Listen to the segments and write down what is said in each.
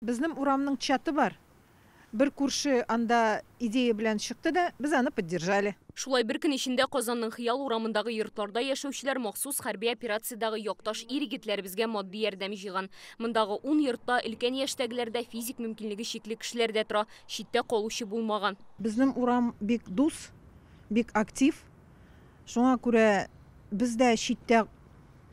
Безнең урамның чаты бар. Бер күрше анда идея белән чыкты да, без аны поддержали. Шулай бер көн эчендә Казанның Хыял урамындагы йортларда яшәүчеләр махсус хәрби операциядәге якташ ир-егетләребезгә матди ярдәм җыйган. Мондагы 10 йортта өлкән яшьтәгеләр дә, физик мөмкинлеге чикле кешеләр дә тора, читтә калучы булмаган. Безнең урам бик дус, бик актив. Шуңа күрә без дә читтә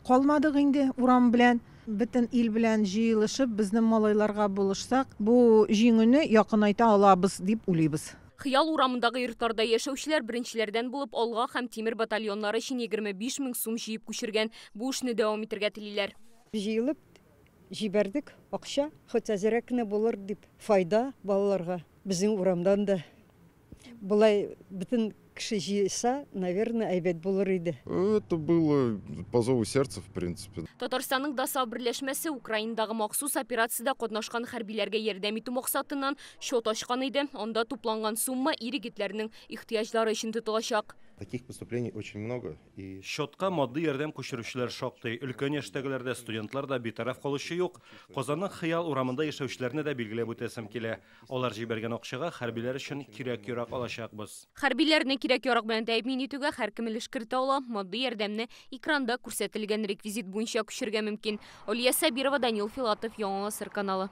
калмадык инде урам белән. Бөтен ил белән җыелышып, безнең малайларга булышсак, бу җиңүне якынайта алабыз дип уйлыйбыз. Хыял урамындагы йортларда яшәүчеләр беренчеләрдән булып Алга һәм Тимер батальоннары өчен 25 мең сум җыеп күчергән. Бу эшне дәвам итәргә телиләр. Җыелып җибәрдек акча, хоть әзрәк кенә булыр дип, файда балаларга. Безнең урамдан да болай бөтен кеше җыйса, наверное, әйбәт булыр иде. Это было по зову сердца, в принципе. Татарстанның ДОСААФ берләшмәсе Украинадагы махсус операциядә катнашкан хәрбиләргә ярдәм итү максатыннан счет ачкан иде. Анда тупланган сумма ир-егетләрнең ихтыяҗлары өчен тотылачак. Таких поступлений очень много. И Счетка матди ярдәм күчерүчеләр шактый. Өлкән яшьтәгеләр дә, студентлар да, битараф калучы юк. Казанның Хыял урамында яшәүчеләрне дә билгеләп үтәсем килә. Алар җибәргән акчага хәрбиләр өчен кирәк-ярак алачакбыз. Хәрбиләрне кирәк-ярак белән тәэмин итүгә һәркем өлеш кертә ала. Матди ярдәмне экранда күрсәтелгән реквизит буенча күчерергә мөмкин. Алия Сабирова, Данил Филатов, Яңа Гасыр каналы.